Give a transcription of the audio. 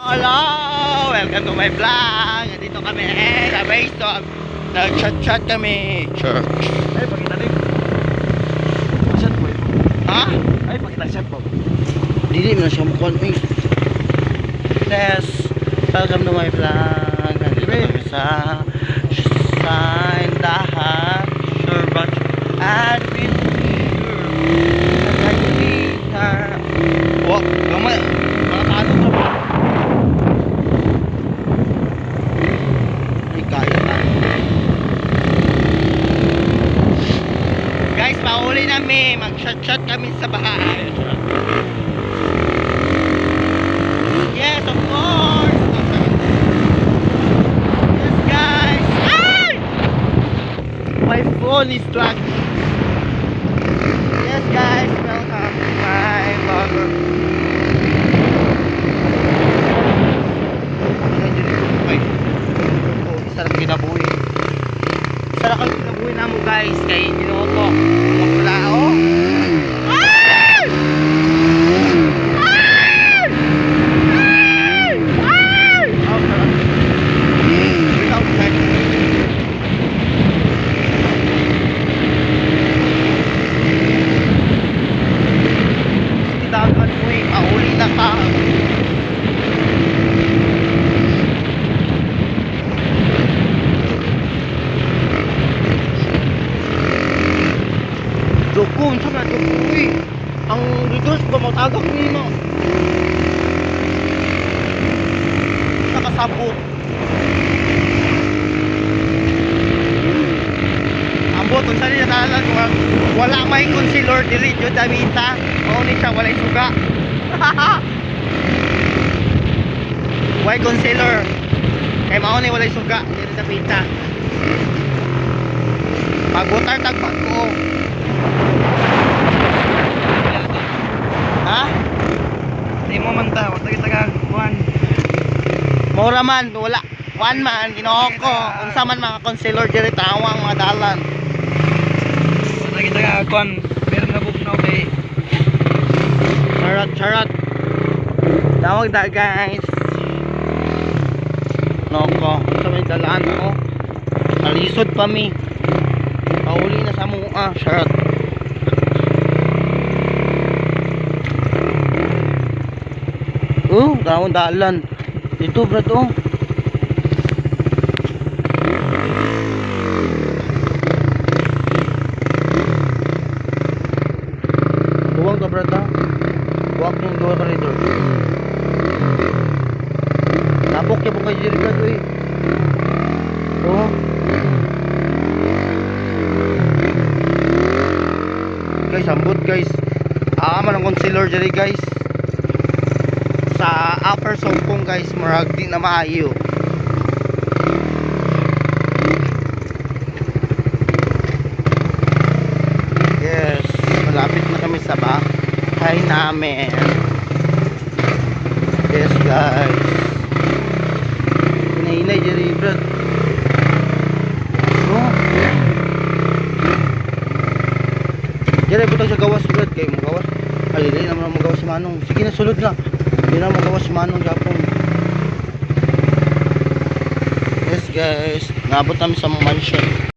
Hello! Welcome to my vlog! Dito kami eh, sa Baysog. Nag-chat-chat kami. Church. Ay, pakita din. Shot mo eh. Ha? Ay, pakita shot mo. Dili mo na siya mukuan eh. Yes! Welcome to my vlog. Nandito kami sa Indahan. Sure batch. And with sure. Nagkakita. Wa, gamay. Mga talo to ba? Ay, kaya na. Guys, pauli nami. Mag-shot-shot kami sa bahay. Yes, of course! Yes, guys! Ay! My phone is stuck. Yes, guys! Welcome to my vlogger. Ay, isa lang kinabuhi. Isa lang kang kinabuhi na mo, guys. Kay Ginoo ko. Mga pula, oh. Ay! Ay! Ay! Ay! Oh, sarap. Ikaw, guys. Dagan mo eh, pauli na ka. Dukon, sa mga dukon eh. Ang reverse ba, matagak ni mo. Nakasabot. Ambot, unsa ni natalan kung wala may concealer dili jud damita. Mao ni siya walay suga. Why concealer? Kay mao ni walay suga dili damita. Pagbutar tag bag-o. Ha? Di mo man ta, wag taga kuan. Mura man, wala. One man, Ginoo ko. Unsa man mga concealer diri tawang mga dalan. Wag taga kuan. Meron na bugnaw kay Charot, charot. Tawag da, guys. Noko, sa may dalaan ako. Kalisod pa mi. Pauli na sa mua, charot. Oh, tawag dalan. Dito, brad, oh. Duwang ka, brad, ha? Buwak yung duwa ka rito. Labok ya po kayo diri, brad, uy. Oh. Guys, ambot, guys. Ah, man ang concealer diri, guys. Sa upper Songkong, guys, murag di na maayo. Yes, malapit na kami sa bahay namin. Yes, guys. Hinahinay diri, brad. Oh. Diri butang sa gawas, brad, kay mo gawas. Ay, dili naman mo gawas si Manong. Sige na, sulod na. Dili na mo gawas si Manong Japon. Yes, guys. Naabot namin sa mansion.